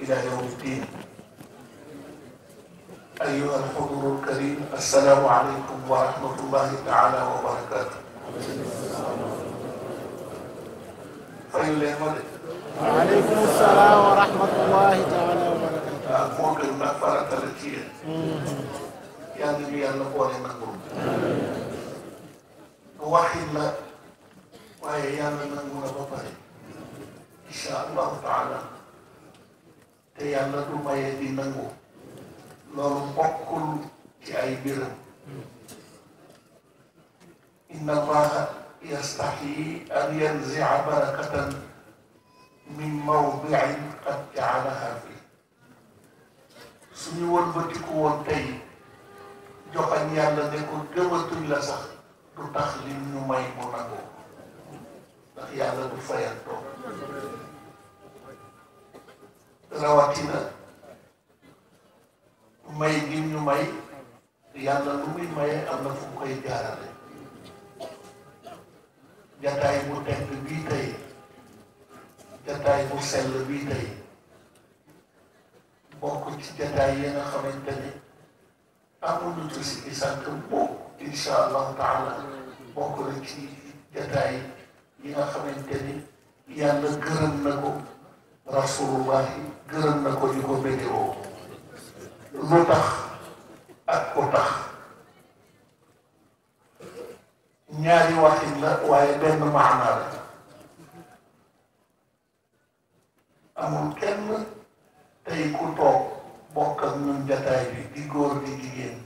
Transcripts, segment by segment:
إلى يوم الدين. أيها الحضور الكريم، السلام عليكم ورحمة الله تعالى وبركاته. وعليكم السلام ورحمة الله تعالى وبركاته. ممكن مغفرة لك يا نبي الله بولي نقول واحد لا ويا نقول بطري إن شاء الله تعالى تيانا دوما يدي نقول لولو بكل في أي بيرم. إن الله يستحيي أن ينزع بركة من موضع قد جعلها فيه. suñu wëlbatiku woon tey joxañ yàlla ne ko gëmatuñ la sax du tax li ñu may mu nangoo ndax yàlla du fayantoo rawatina may gi ñu may yàlla lu muy maye am na fu mu koy jaarale. jataay bu tedd bii tey jataay bu sell bii tey bokk ci jataay yi nga xamante ni amuñu ci si sant boobu insha allahu taala bokk na ci jataay yi nga xamante ni yàlla gërëm na ko rasulullahi gërëm na ko di ko bédewoo. lu tax ak ko tax ñaari waxin la waaye benn maana la. amul kenn tey ku toog bokk ak ñun jataay bi di góor di jigéen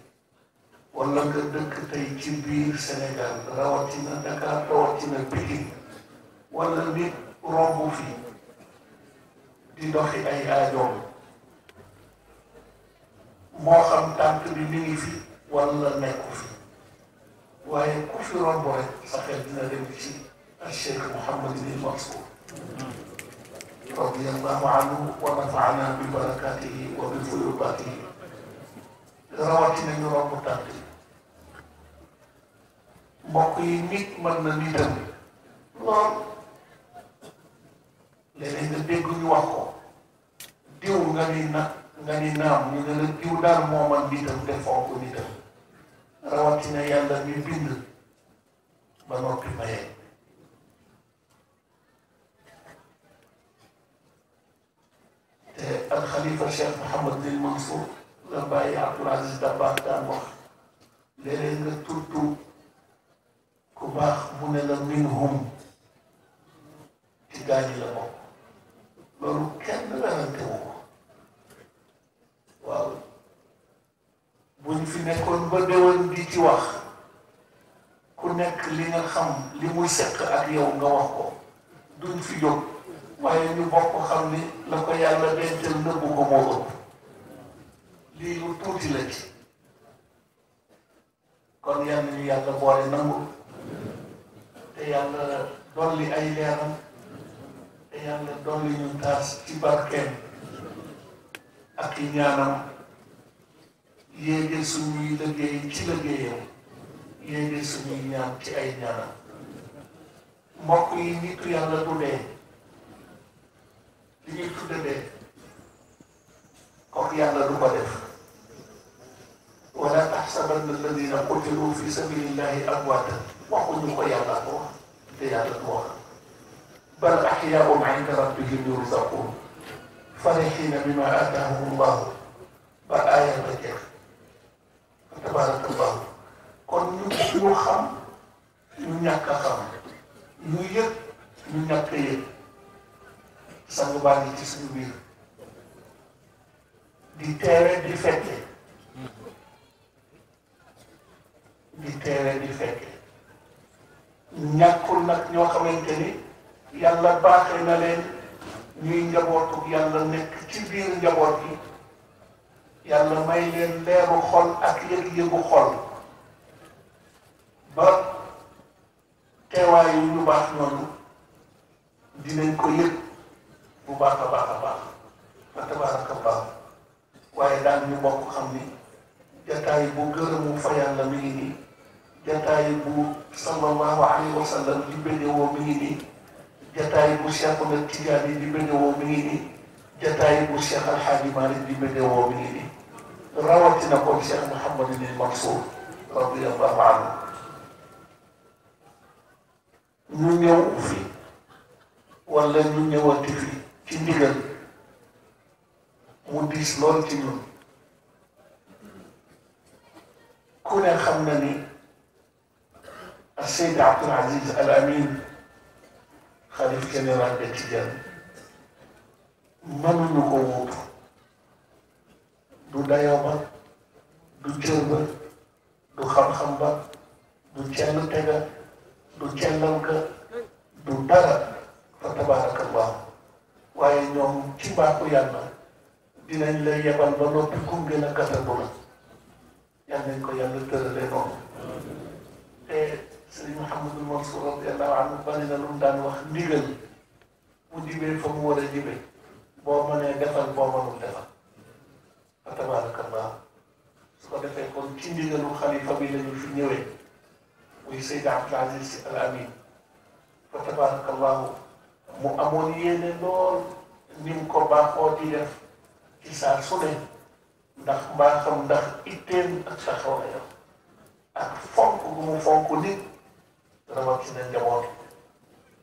wala nga dëkk tey ci biir Sénégal rawatina Dakar rawatina Pikine wala nit romb fi di doxi ay aajoom moo xam tànk bi mi ngi fi wala nekku fi waaye ku fi romb rek sa xel dina dem ci Cheikh Mouhamadul Mansour radiyallahu anhu wa nafa'ana bi barakatihi wa bi fuyudatihi. rawatina ñu romb tànk yi mbokk yi nit mën na nitam lool léeg-léeg nga dégg ñu wax ko diw nga ni naam ñu ne la diw daal moo man nitam te fonk nitam rawatina yàlla mi bind ba noppi maye. te alxalifa Cheikh Mouhamadul Mansour la bàyyi Abdoul Aziz Dabakh daan wax léeg-léeg nga tudd ku baax mu ne la minhum ci gaañi la bokk loolu kenn werante wu ko. waaw buñ fi nekkoon ba déwén di ci wax ku nekk li nga xam li muy seq ak yow nga wax ko duñ fi jóg waaye ñu bokk xam ni la ko yàlla dencal nëbbu ko moo ëpp lii lu tuuti la ci. kon yal nañu yàlla boole nangu te yàlla dolli ay leeram te yàlla dolli ñu taas ci barkeem ak i ñaanam yéege suñuy liggéey ci liggéeyam yéege suñuy ñaan ci ay ñaanam. mbokk yi nitu yàlla du dee li ñuy tudde dee kooku yàlla du ko def. wala taxsabanna alladina qutilu fi sabilillahi amwaatan waxuñu ko yàlla ko wax te yàlla du wax bal axyaun inda rabbihim yurzaqun farixina bima aataahum allahu ba aaya ba jeex fa tabaraka allahu. kon ñu xam ñu ñàkk a xam ñu yëg ñu ñàkk a yëg sang baa ngi ci suñu biir di teere di fekke di teere di fekke ñàkkul nag ñoo xamante ni yàlla baaxee na leen ñuy njabootu yàlla nekk ci biir njaboot yi yàlla may leen leeru xol ak yëg-yëgu xol ba teewaayu ñu baax noonu dinañ ko yëg bu baax a baax a baax fa tabaraka baax. waaye daal ñu bokk xam ni jataay bu gërëmu fa yàlla mi ngi nii jataay bu sallallahu alayhi wa sallam di bédewoo mi ngi nii jataay bu Cheikhuna Tijaani di bédewoo mi ngi nii jataay bu Cheikh Al Hadji Malick di météo bi ngi nii rawatina kon Cheikh Mouhamadul Mansour radiyallahu anhu ñu ñëw fi wala ñu ñëwati fi ci ndigal mu diis lool ci ñun ku ne xam na ni Seydi Abdoul Aziz Al Amin xalif général de Tidiane mënuñu ko wuutu du dayoo ba du cër ba du xam-xam ba du cell tega du cellal ka du dara fa tabarakallahu waaye ñoom ci mbaaxu yàlla dinañ la yebal ba noppi gunge la gàttandu la yal nañ ko yàlla tëralee noonu te Sëriñ Mouhamadul Mansour radiyallahu anhu bari na lu mu daan wax ndigal mu jibee fa mu war a jibee boo mënee defal boo mënul defal fa tabarakallahu su ko defee kon ci ndigalu xalifa bi lañu fi ñëwee muy Seydi Abdoul Aziz Al Amin fa tabarakallahu mu amoon yéene lool ni mu ko baaxoo di def ci saa su ne ndax mbaaxam ndax itteem ak taxawaayam ak fonk gu mu fonk nit rawatina njaboot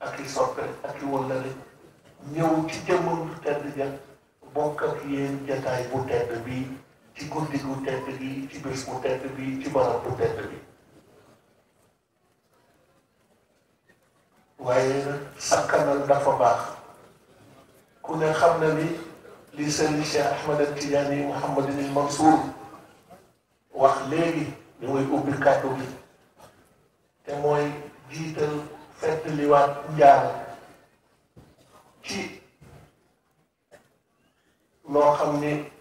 ak i soppe ak i wëllale ñëw ci jëmmam bu tedd ja bokk ak yéen jataay bu tedd bi ci guddi gu tedd gi ci bés bu tedd bi ci barab bu tedd bi waaye nag sakkanal dafa baax ku ne xam na ni li Sëriñ Cheikh Ahmed Tidiane Mouhamadul Mansour wax léegi ni muy ubbi kàddu gi te mooy jiital fettaliwaat njaal ci loo xam ni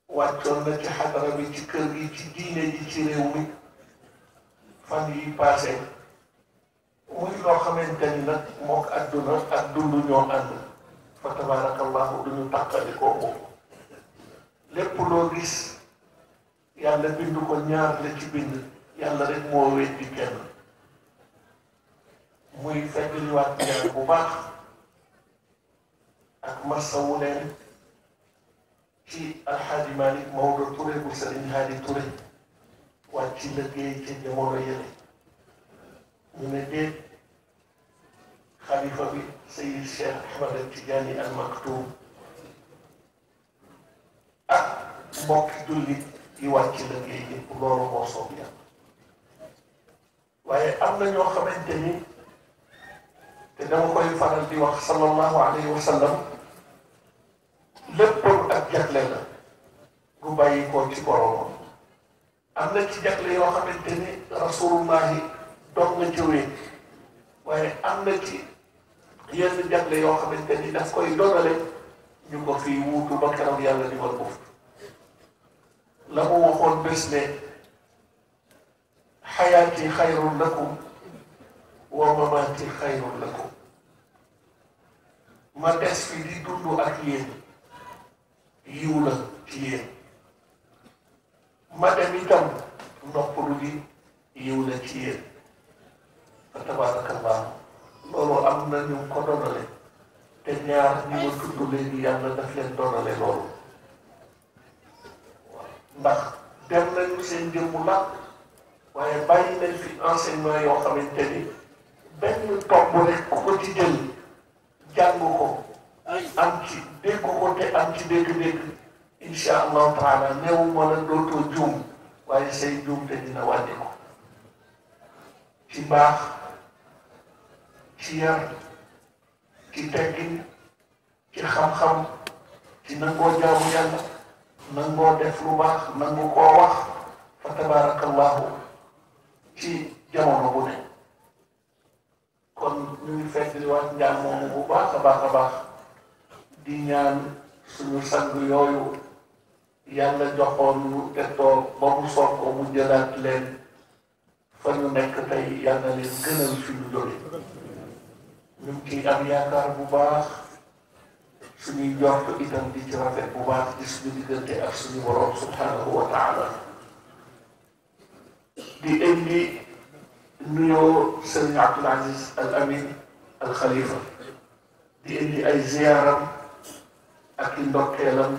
wàccoon na ci xadara bi ci kër gi ci diine ji ci réew mi fan yi passé muy loo xamante ni nag mook adduna ak dund ñoo ànd fa tabarakallahu duñu tàqali koo moom lépp loo gis yàlla bind ko ñaar la ci bind yàlla rek moo weddi kenn muy feddliwaat ñaar bu baax ak masawu leen ci Alxaaji Malick Maodo Touré bu Sëriñ Haadi Touré wàcc ci liggéey ci jamono yële ñu ne déet xalifa bi Seyyid Cheikh Ahmed Tidiane Al Maktoum ak mbokki jullit yi wàcc liggéey yi loolu moo soob yàlla waaye am na ñoo xamante ni te dama koy faral di wax sallallahu alayhi wa sallam léppam ak jagle la gu bàyyi koo ci boromam am na ci jagle yoo xamante ni rasulullahi doog na ci wéet waaye am na ci yenn jagle yoo xamante ni daf koy donale ñu ko fii wuutu ba keroog yàlla di wal boofu la mu waxoon bés ne xayaati xayrun lakum wa mamaati xayrun lakum ma des fi di dund ak yéen yiw la ci yéen ma dem itam noppalu gi yiw la ci yéen fa tabarakallah loolu am na ñu ko donale te ñaar ñi ma tudd léegi yàlla daf leen donale loolu ndax dem nañu seen jëmmu la waaye bàyyi nañ fi enseignement yoo xamante ni benn tomb rek ku ko ci jël jàng ko am ci dégg ko te am ci dégg-dégg insha allahu taala néew ma la dootoo juum waaye say juum te dina wàññi ko ci mbaax ci yar ci teggin ci xam-xam ci nangoo jaamu yàlla nangoo def lu baax nangu koo wax fa tabarakallahu ci jamono bu ne kon ñu ngi fekk di wax njàng moomu bu baax a baax a baax di ñaan suñu sang yooyu yàlla joxoon lu te toog ba mu soog ko mu jëlaat leen fa ñu nekk tey yàlla leen gënal fi ñu jóge ñu ngi ciy am yaakaar bu baax suñuy njort itam di ci rafet bu baax ci suñu diggante ak suñu borom subhanahu wa taala di indi nuyoo Sëriñ Abdoul Aziz Al Amin Al Khalifa di indi ay ziyaaram ak i ndokkeelam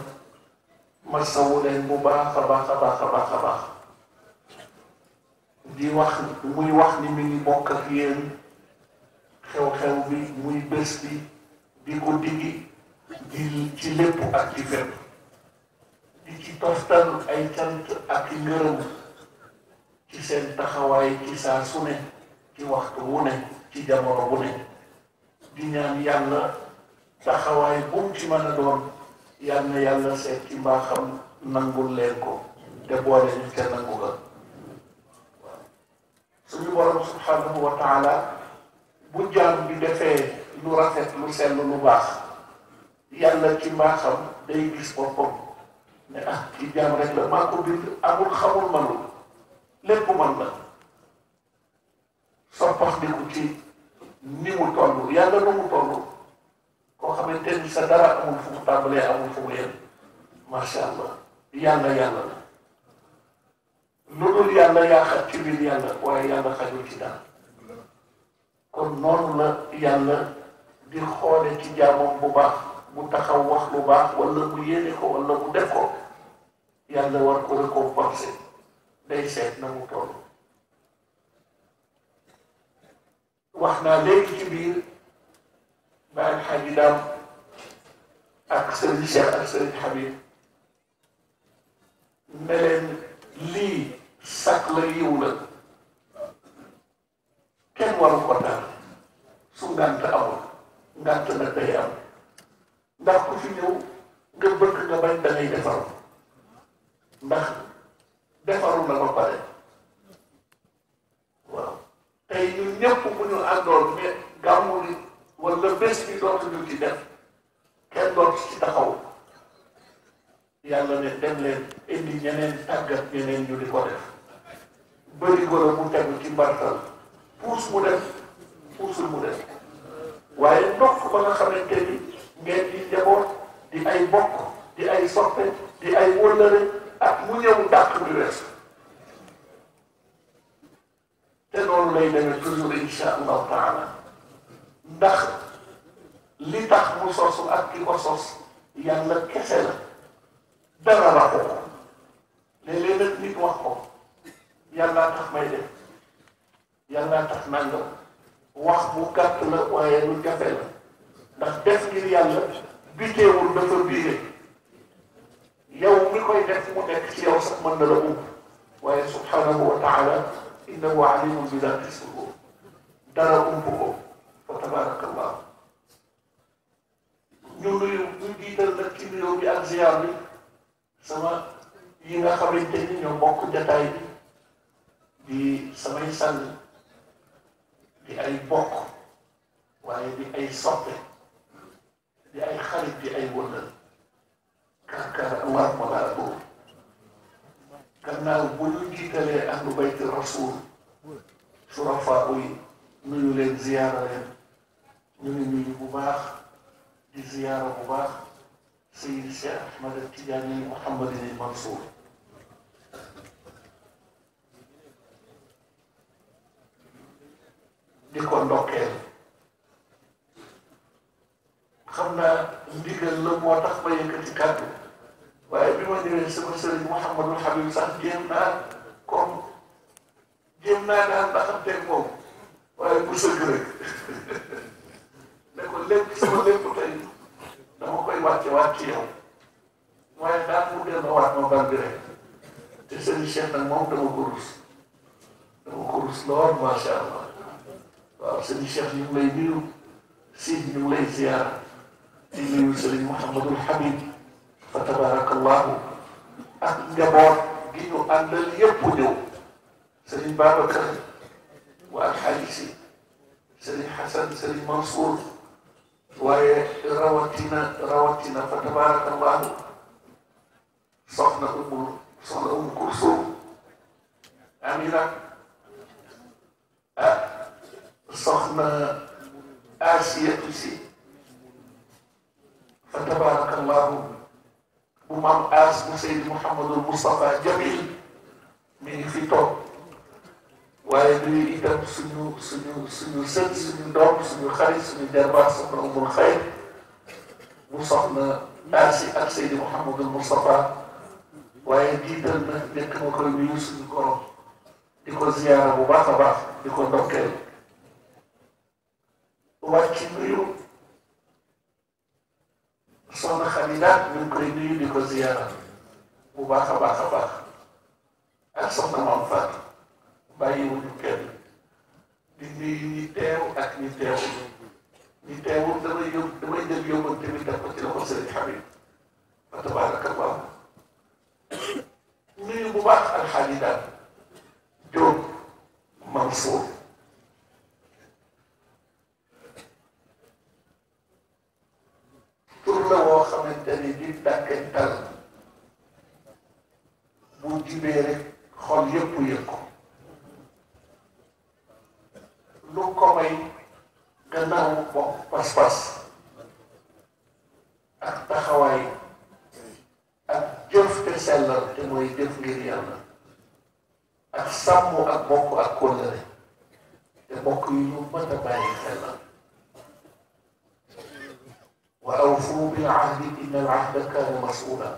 ma sawu leen bu baax a baax a baax a baax a baax di wax muy wax ni mi ngi bokk ak yéen xew-xew bi muy bés bi di ko digi di ci lépp ak ci fépp di ci toftal ay cant ak i ngërëm ci seen taxawaay ci saa su ne ci waxtu wu ne ci jamono bu ne di ñaan yàlla taxawaay bu mu ci mën a doon yal na yàlla seet ci mbaaxam nangul leen ko te boole ñu ca nangu ga suñu borom subhanahu wa taala bu jaam bi defee lu rafet lu sell lu baax yàlla ci mbaaxam day gis boppam ne ah ci jaam rek la maa ko bind amul xamul manul lépp man la soppax di ko ci ni mu toll yàlla nu mu toll koo xamante ni sa dara amul fu mu tàmbalee amul fu mu yem macha allah yàlla yàlla la lu dul yàlla yaa xaj ci biir yàlla waaye yàlla xajul ci dara kon noonu la yàlla di xoole ci jaamam bu baax bu taxaw wax lu baax wala mu yéene ko wala mu def ko yàlla war ko récompenser day seet na mu toll wax naa léegi ci biir ba alxaaji daam ak sëriñ Cheikh ak sëriñ Habib ne leen lii sàkk la yiw la kenn waru ko taal su ngànt amul ngànt nag day am ndax ku fi ñëw nga bëgg nga bañ da ngay defaru ndax defaru na ba pare waaw tey ñun ñëpp bu ñu àndoon mais gàmmu li wala bés bi dootuñu ci def kenn dootu ci taxaw yàlla ne dem leen indi ñeneen tàggat ñeneen ñu di ko def bëri golo mu tegu ci mbartal puus mu def puusul mu def waaye ndokk ba nga xamante ni ngeen di njaboot di ay bokk di ay soppe di ay wëllëre ak mu ñëw dàq bi wees te noonu lay demee toujours insha allahu taala ndax li tax mu sosu ak ki ko sos yàlla kese la dara raxu ko léeg-léeg nag nit wax ko yàllaa tax may def yàllaa tax nangam wax bu gàtt la waaye lu jafe la ndax def ngir yàlla biteewul dafa biire yow mi koy def mu nekk ci yow sax mën na la waaye subhanahu wa taala innahu alimun bi daati sudur dara ump ko fa tabarakallah ñu nuyu ñu jiital nag ci nuyoo bi ak ziar bi sama yi nga xamante ni ñoo bokk jataay bi di samay sànni di ay bokk waaye di ay soppe di ay xarit di ay wëllal karkar allahuma laa boobu gannaaw bu ñu jiitalee ahlu bayti rasul surafaa yi nuyu leen ziyaara leen ñu ngi nuyu bu baax di ziyaara bu baax Seydi Cheikh Ahmad Tidiane Mouhamadine Mansour di ko ndokkeel xam naa ndigal la moo tax ma yëkkati kàddu waaye bi ma ñëwee sama sëriñ Mouhamadul Habib sax jéem naa daal ndaxanteeg moom waaye bu sëgg rek ne ko lépp sama lépp tey dama koy wàcce ci yow waaye daal mu dellu waat ma bal bi rek te sëriñ Cheikh nag moom dama ko rus lool macha allah waaw sëriñ Cheikh ñu ngi lay nuyu Sidi ñu ngi lay ziyaara di nuyu sëriñ Mouhamadul Habib fa tabarakallahu ak njaboot gi ñu àndal yépp ñëw sëriñ Babacar waa Alxaaji Si sëriñ Xasan sëriñ Mansour waaye rawatina fa tabarakallahu soxna Umu Kulsum Amina soxna Asiyatu Si fa tabarakallahu bu maam As bu Seydi Mouhamadul Moustapha Jamil mi ngi fi toog waaye nuyu itam suñu sët suñu doom suñu xarit suñu jarbaat soxna Umul Xayr bu soxna Asi ak Seydi Mouhamadul Moustapha waaye jiital na nekk ma koy nuyu suñu korom di ko ziyaara bu baax a baax di ko ndokkeel wàcc nuyu soxna Xadidaat ñu ngi koy nuyu di ko ziyaara bu baax a baax a baax ak soxna Maam Fatou bàyyiwuñu kenn di nuyu ñi teew ak ñi teewul ñi teewul damay jël yóbbante bi def ko ci loxo Sëriñ Habib fa tabaarakallah nuyu bu baax Alxaaji Daam Jóob Mansour tur la woo xamante ni di dàkkental bu jibee rek xol yëpp yëg ko lu ko may gannaaw bokk pas-pas ak taxawaay ak jëf te sellal te mooy jëf ngir yàlla ak sàmm ak bokk ak kóllëre te bokk yi ñu mën a bàyyi xel la wa awfu bil ahdi inna al ahda kaana mas'uula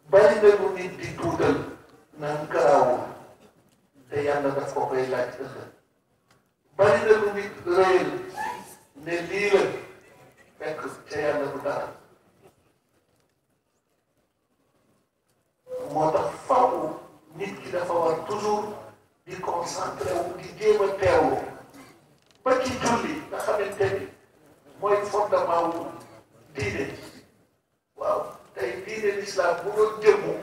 bari na lu nit di tuutal naan garaawul te yàlla daf ko koy laaj ëllëg bari na lu nit réyal ne lii la fekk ca yàlla du dara moo tax faaw nit ki dafa war toujours di concentré wu di jéem a teewlu ba ci julli nga xamante ni mooy fondement wu diine waaw tey diine l'islam bu doon jëmmu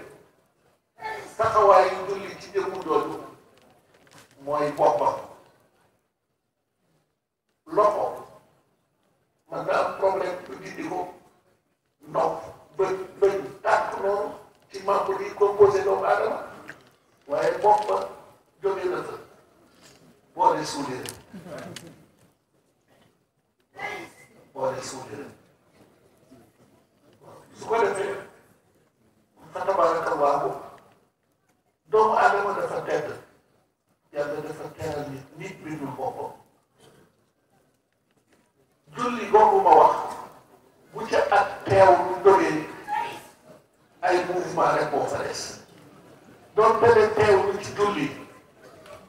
taxawaayu julli ci jëmmu doolu mooy boppam loxo mën na am problème bu dindi ko nopp bët bëñ tànk noonu ci membre yi composé doomu aadama waaye boppam jóge na fa boole suulire su ko defee fa tabarakallahu doomu aadama dafa tedd yàlla dafa teral nit bindul boppam julli googu ma wax bu ca ak teew lu jógee ay mouvement rek boo fa des doon tele teew lu ci julli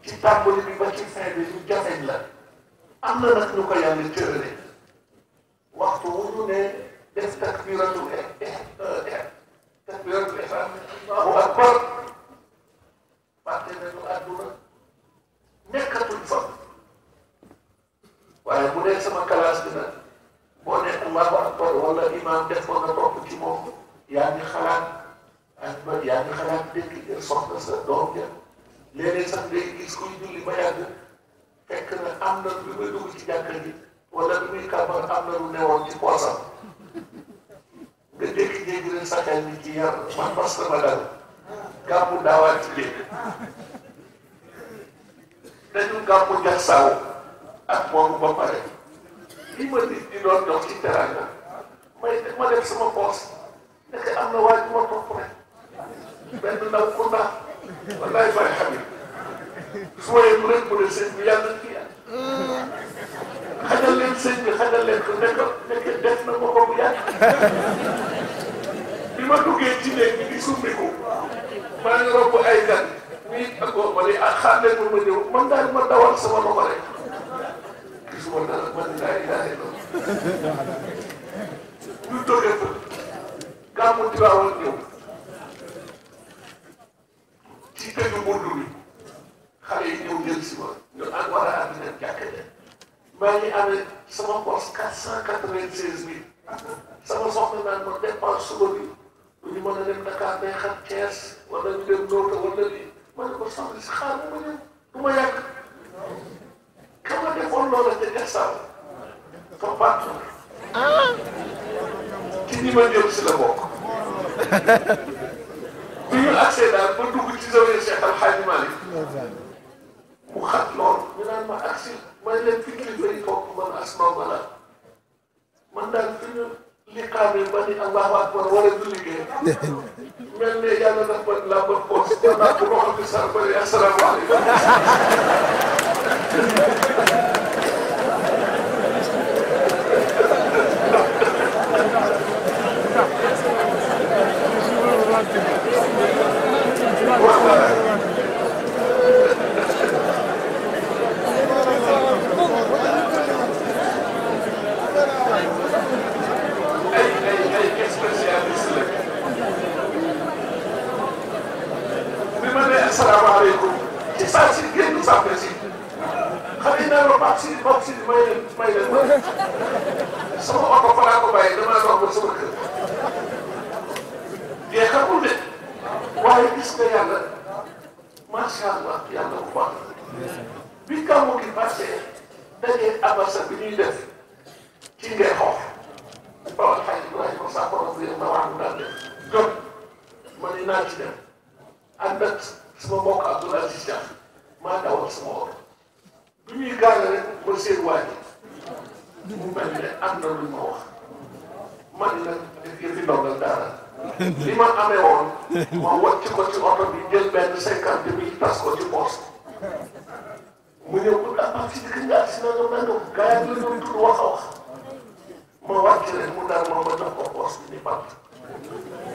ci tàmbali bi ba ci fin bi lu jafeñ la am na nag ñu ko yàlla cërale waxtu wu ñu ne def takbiratul ihram Allahu akbar fàtte nañu àdduna nekkatuñ fa waaye bu dee sama classe bi nag boo ne Allahu akbar wala imam def ko nga topp ci moom yaa ngi xalaat ak yaa ngi xalaat dégg soxna sa doom ja léeg-léeg sax ngay gis kuy julli ba yàgg fekk na am na lu muy dugg ci jàkka ji wala lu muy kàmbar am na lu newoon ci poosam nga jékki-jékki leen saxal ni ci yar man parce que ma dal gàmmu daawaat ci dégg dañu gàmmu jax saaw ak moomu ba pare li ma nit di doon dox ci teranga ma def sama poos nekk am na waaj ma topp rek benn ndaw ku ndax wallaay bari xamit su waye bu rek mu ne sëñ bi yàlla kii xajal leen sëñ bi xajal leen ko nekk def na ma ko bu yàgg bi ma duggee ci néeg bi di summiku maa ngi romb ay gan nii ak ma ne ak xaar leen ma ñëw man daal ma dawal sama loxo rek gisuma dara man laa ilaaha illallaah ñu jógee fa gàmmu Tiwaawan ñëw ci tëju buntu bi xale yi ñëw jël si ma ñu ànd war a ànd dem jàkka ja maa ngi amee sama poche 496 000 sama soxna naan ma dépense suba bi du ñu mën a dem Dakar day xam Thiès wala ñu dem Ndoota wala lii ma ne ko soxna si xaar ma ñëw du ma yàgg ka ma defoon loola ca Jaksaaw fa battu ci ñi ma jël si la bokk bi ñu accès daal ba dugg ci zawiya Cheikh Al Hadji Malick mu xat lool ñu naan ma accès may leen fi kilifa yi toog man asma wala man daal fi ñu liqaamee ba ni Allahu akbar war a liggéey mel ne yàlla daf ma la ma poos kon naa ko waxal bi sax ba ne asalaamaaleykum salaamaaleykum ci saa si génn sàppe si xale yi naan ma Pape Sidi may leen sama oto fa laa ko bàyyi damaa dox ba sama kër dee xamul de waaye gis nga yàlla macha allah yàlla bu baax bi gàmmu gi passé dajee abasa bi ñuy def ci ngay xoox bawal xaj Ibrahima sa borom bi ma wax mu daan def jot ma ni naa ci dem ànd ak sama mbokk Abdoul Aziz Dia maa dawal sama oto bi ñuy gaale rek ma seen waa ji mu mel ne am na lu ma wax ma ni nag def yëfi ndongal dara li ma amee woon ma wàcc ko ci oto bi jël benn 50 000 tas ko ci poos mu ñëw ko daa ci dëkk nga si nangam nangam gars yi la doon tudd wax a wax ma wàcc rek mu dara ma jox ko poos bi ni pat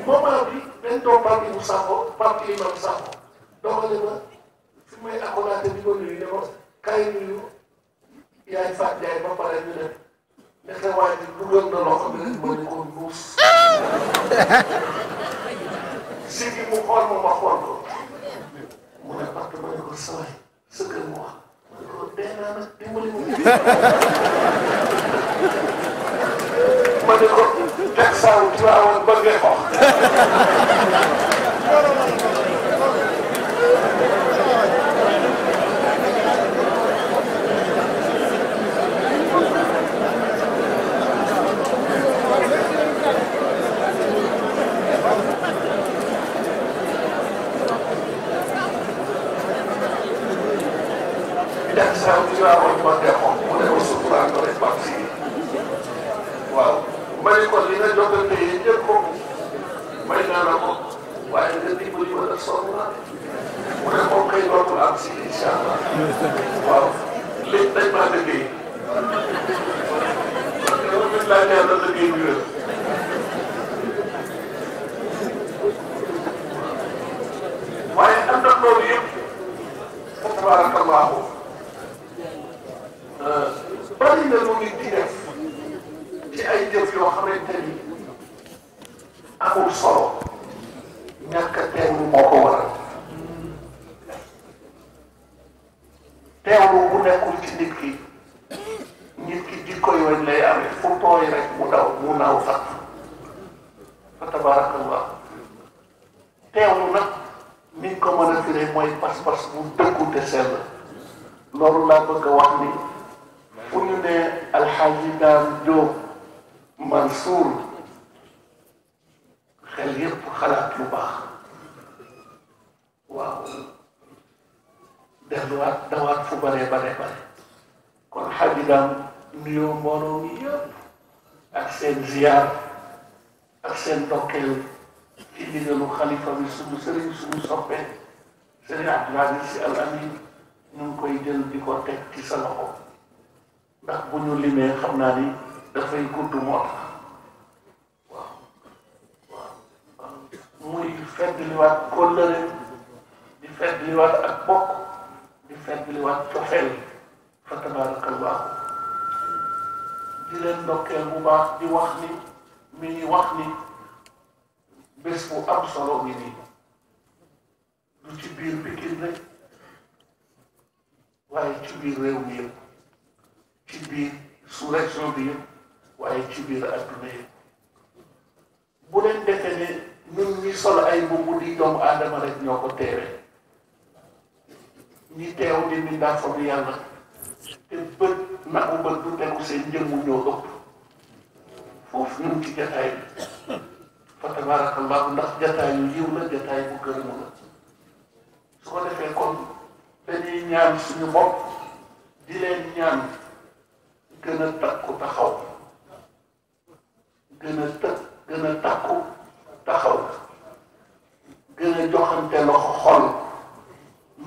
moment bi dañ doon Pape Imam Sakho Pape Imam Sakho doxale ma fi may accolade bi ma nuyu ne ma kaay nuyu yaay Fatou Ndiaye ba pare ñu dem nekk waa ji dugal na loxo bi rek ma ne ko nuus si gi mu xool ma xool ko mu ne parce que ma ne ko saway sa kër mu wax ma ne ko dee naa nag dimbali mu ma ne ko teg saawu ci waawoon ba ngeen ko waaw ma ne kon li nga jokkante yi jël ko may naa la ko waaye nga dimbali ma def sonn naa mu ne moom kay dootul am si incha allah waaw léegi dañ maa liggéey parce que yow mii laa ñaan la liggéey bi wér waaye ànd ak loolu yëpp fa tabarakallahu bari na lu nit di def ci ay jëf yoo xamante ni amul solo ñàkk a teewlu moo ko waral teewlu bu nekkul ci nit ki jikko yooyu lay amee fu tooy rek mu naaw sax fa tabarakallah teewlu nag niñ ko mën a firee mooy pas-pas bu dëggu te sell loolu laa bëgg a wax ni fu ñu ne Alxaaji Daam Jóob Mansour xel yépp xalaat lu baax waaw delluwaat dawaat fu bare kon Xaaji Daam nuyoo mbooloo mi yëpp ak seen ziyaar ak seen ndokkeel ci ndigalu xalifa bi suñu sëriñ suñu soppee sëriñ Abdoul Aziz Sy Al Amin ñu ngi koy jël di ko teg ci sa loxo ndax bu ñu limee xam naa ni dafay gudd moo tax waaw muy feddliwaat kóllëre di feddliwaat ak bokk di feddliwaat cofeel fa tabarakallahu di leen ndokkeel bu baax di wax ni mi ngi wax ni bés bu am solo ngi nii du ci biir Pikine rek waaye ci biir réew mi yëpp ci biir sous-région bi yëpp waaye ci biir adduna yëpp bu leen defee ne ñun ñi sol ay mbubb di doomu aadama rek ñoo ko teewee ñi teew di mbindaa fa bi yàlla te bët nagu bët du tegu seen njëmmu ñoo ëpp foofu ñun ci jataay bi fa tabarakallahu ndax jataay yu yiw la jataay bu gërëmu la su ko defee kon dañuy ñaan suñu bopp di leen ñaan gën a takku taxaw gën a takku taxaw gën a joxante loxo xol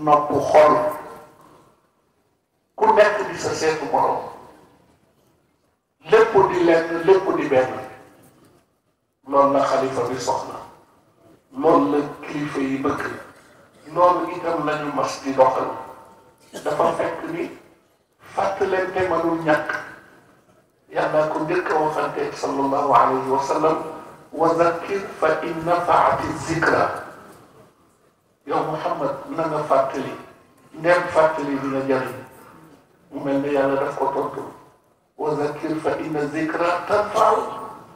nopp xol ku nekk di sa seetu borom lépp di lenn lépp di benn loolu la xalifa bi soxla loolu la kilifa yi bëgg loolu itam lañu mas di doxal dafa fekk ni fàttalente mënul ñàkk yàlla ko njëkk a waxanteeg sallallahu alayhi wa sallam wa zakkir fa in nafaati zikra yow Muhammad na nga fàttali ndem fàttali dina jëriñ mu mel ne yàlla daf ko tontu wa zakkir fa inna zikra tanfa'u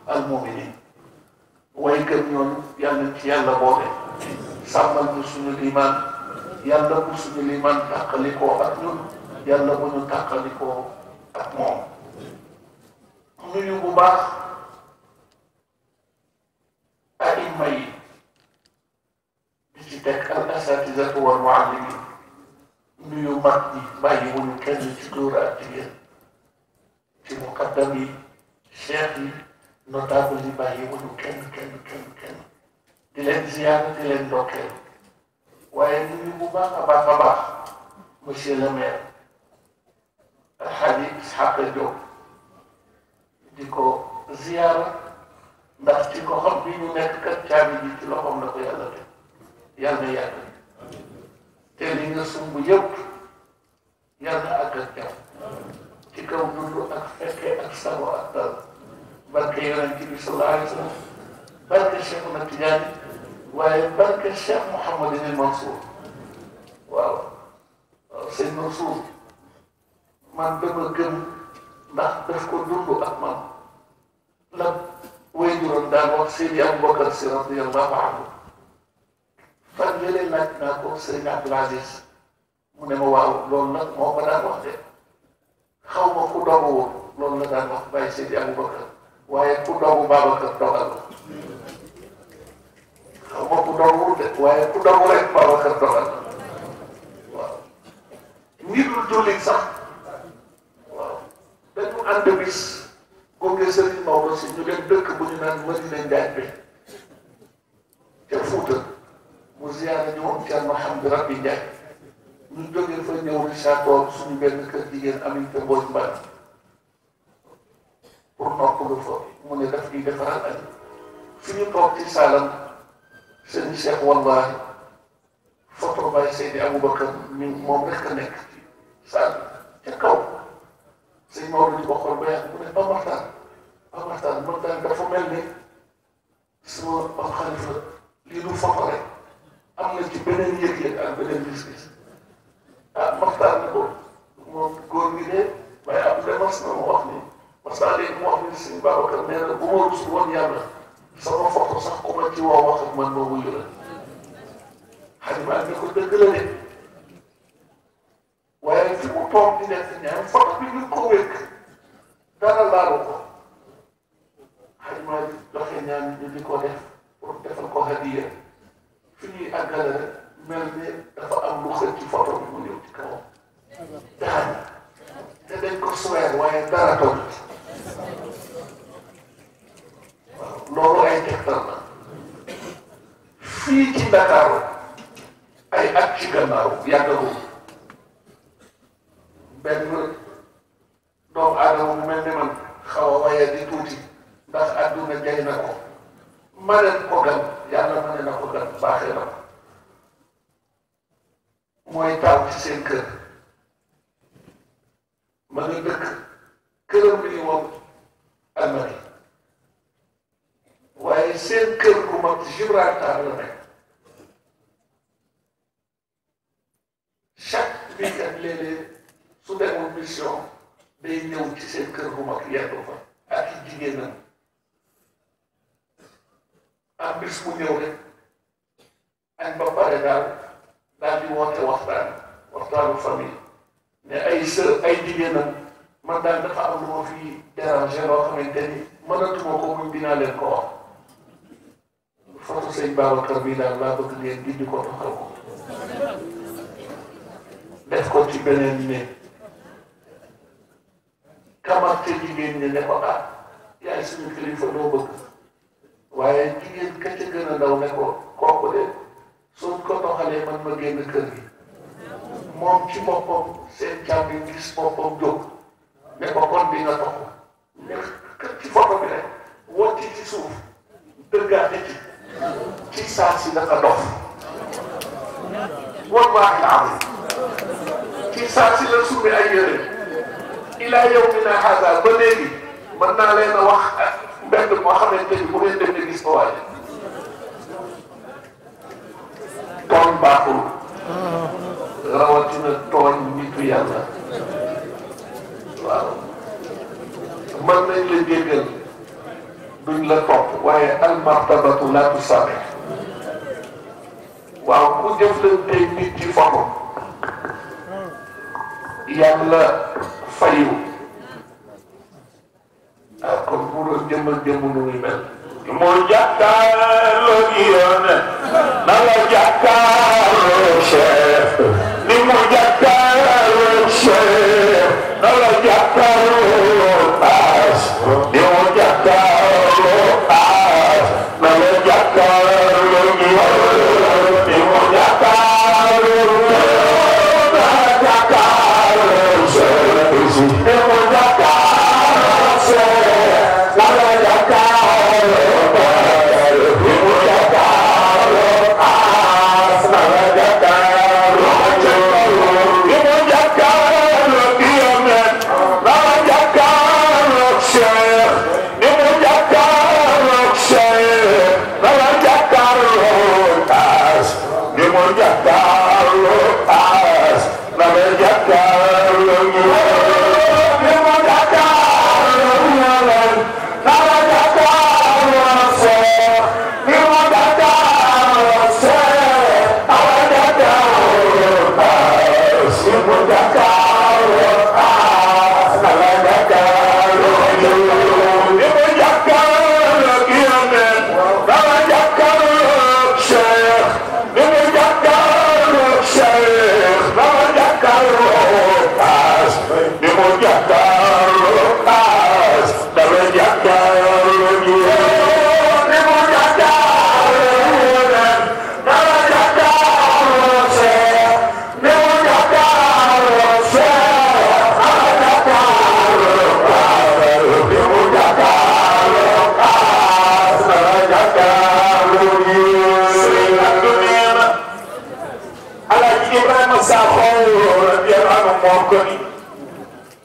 al-mu'minin way gëm ñooñu yàlla ci yàlla boole sàmmal ñu suñu limaan yàlla bu suñu limaan tàqalikoo ak ñun yàlla bu ñu tàqalikoo ak moom nuyu bu baax aïma yi di ci teg al asatizatu wal muallimin nuyu mag ñi bàyyi wuñu kenn ci góor ak jigéen ci muqaddam yi cheikh yi notable yi bàyyi wuñu kenn di leen ziyaara di leen ndokkeel waaye nuyu bu baax a baax monsieur le maire Alhaji Ishaqa Diop di ko ziyaara ndax ci ko xam bi ñu nekk kat caabi ji ci loxoom la ko yàlla teg yàlla na yàgg te li nga sumb yëpp yàlla àgg ak jàmm ci kaw dund ak fekkee ak sago ak dal barke yonent bi sallallahu alayhi wa sallam barke Cheikh na Tidiane waaye barke Cheikh Mouhamadul Mansour waaw sëñ Mansour man dama gëm ndax daf ko dund ak man la waajuram daan wax Seydi Aboubacar Si radiyallahu anhu fan yële laaj naa ko sëñ Abdoul Aziz mu ne ma waaw loolu nag moo ko daan wax de xaw ma ku dogu woon loolu la daan wax bàyyi Seydi Aboubacar waaye ku dogu Babacar dogal la xaw ma ku dogu de waaye ku dogu rek Babacar dogal la waaw nit lu jullit sax waaw dañu ànd bis gunge Serigne Maodo si ñu dem dëkk bu ñu naan Madina Njaay bi ca Fuuta mu ziyaara ñu woon Thierno Hamdi Rabbi Njaay ñu jógee fa ñëw Richard Toll suñu benn kër jigéen Aminata Mbooj Mbaan pour noppalu fa mu ne daf ñuy defaral añ fi ñu toog ci saalam sëñ Cheikh wallahi photo Baye Seydi Aboubacar mi moom rek a nekk ci saal ca kaw sëñ Maodo di ko xool ba yàgg mu ne Ba Maxtaan man daal dafa mel ni sama am xalifa lii du photo rek am na ci beneen yëg-yëg ak beneen gis-gis Maxtaan ni ko moom góor gi de waaye am de mas na mu wax ni parce que léegi mu wax ni sëñ Babacar nee na bu ma rusul woon yàlla sama photo sax ku ma ci woo wax ak man ma wuyu la xalimaa ne ko dëgg la de waaye fi mu toog di nekk ñaan photo bi ñu ko wékk dara laalu ko xalimaa bi joxe ñaan ñu di ko def pour defal ko hadiya fi ñuy àggale rek mel ni dafa am lu xëcc ci photo bi mu ñëw ci kawam daan te dañ ko suweer waaye dara toll ci waaw loolu ay tegtal la fii ci Ndakaaru ay at ci gannaaw yàggagul benn doomu aadama mu mel ni man xaw a waye di tuuti ndax adduna jay na ko ma leen ko gan yàlla ma ne na ko gan baaxee na ko mooy taaw ci seen kër ma nga dëkk këram bi ni moom almari waaye seen kër gu mag Gibraltar la nekk chaque week-end léeg-léeg su demoon mission day ñëw ci seen kër gu mag yendu fa ak i jigéenam am bis mu ñëw rek añ ba pare daal di woote waxtaanu famille ne ay jigéenam man daal dafa am lu ma fi déranger loo xamante ni mënatuma ko muñ dinaa leen ko wax foto sëñ Babacar bii daal laa bëgg ngeen dindi ko toxal ko def ko ci beneen néeg kamarte jigéen ñi ne ko yaay suñu kilifa loo bëgg waaye jigéen ka ca gën a ndaw ne ko kooku de suñ ko toxalee man ma génn kër gi moom ci boppam seen càmbi gis boppam jóg ne ko kon di nga toxu ne kër ci photo bi rek wotti ci suuf dëggaate ci saa si dafa dox wallaahi am ci saa si la summi ay yére ilaa yawmina haada ba léegi mën naa leen a wax mbedd moo xamante ni bu ngeen demee gis ko waaye kon baaxul rawatina tooñ nitu yàlla waaw mën nañ la jéggal duñ la topp waaye almartabatu la tusaamih waaw ku jëflanteeg nit ci foto yàlla fayu ah kon bu doon jëmmal jëmm nu muy mel mu jàkkaarloo gi yoone na la jàkkaarloo Cheikh ni mu jàkkaarloo Cheikh na la jàkkaarloo Baas ni mu jàkkaarloo Baas na la jàkkaarloo gi yoone ni mu jàkkaarloo na la jàkkaarloo Cheikh ni mu jàkkaarloo Cheikh na la jàkkaarloo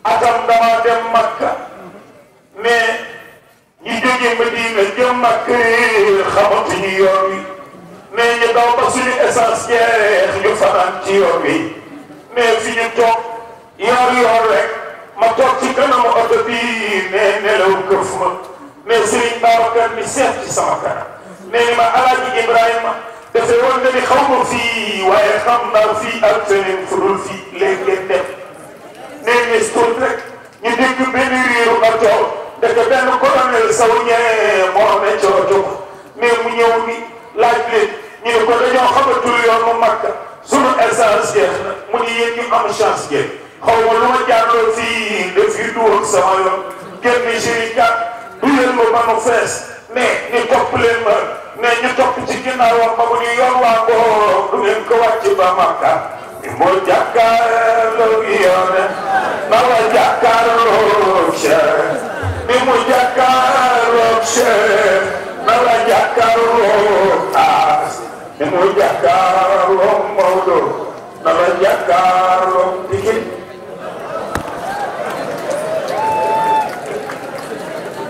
atam dama dem Makka mais ñi jóge Medina jëm Makka xamatuñu yoon wi mais ñu daw ba suñu essence jeex ñu fanaan ci yoon wi mais fi ñu toog yor rek ma toog ci kanamu oto bi mais nelaw këf ma mais Serigne Babacar mi seet ci sama kanam mais ni ma Alaaji Ibrahima dafa woon nga ni xaw ma fii waaye xam naa fii ak feneen fu dul fii léegi ngeen dem nee nga stool rek ñu dégg benn riiru oto dafa benn colonel Sow ñee moo ne ca oto mais mu ñëw ni laaj leen ñu ne ko dañoo xamatul yoon mu Makka sunu essence jeex na mu ni yéen ñu am chance ngeen xaw ma lu ma jaarloo fii de fii duwoon sama yoon génn jérikat du leen ma manu fees mais ñu topp leen ma mais ñu topp ci ginnaawam ba mu ni yoon waa ngoo du ngeen ko wàcc ba Makka mo jàkkaarloo yoone na la jàkkaarloo Cheikh ni mu jàkkaarloo Cheikh na la jàkkaarloo As ni mu jàkkaarloo Maodo na la jàkkaarloo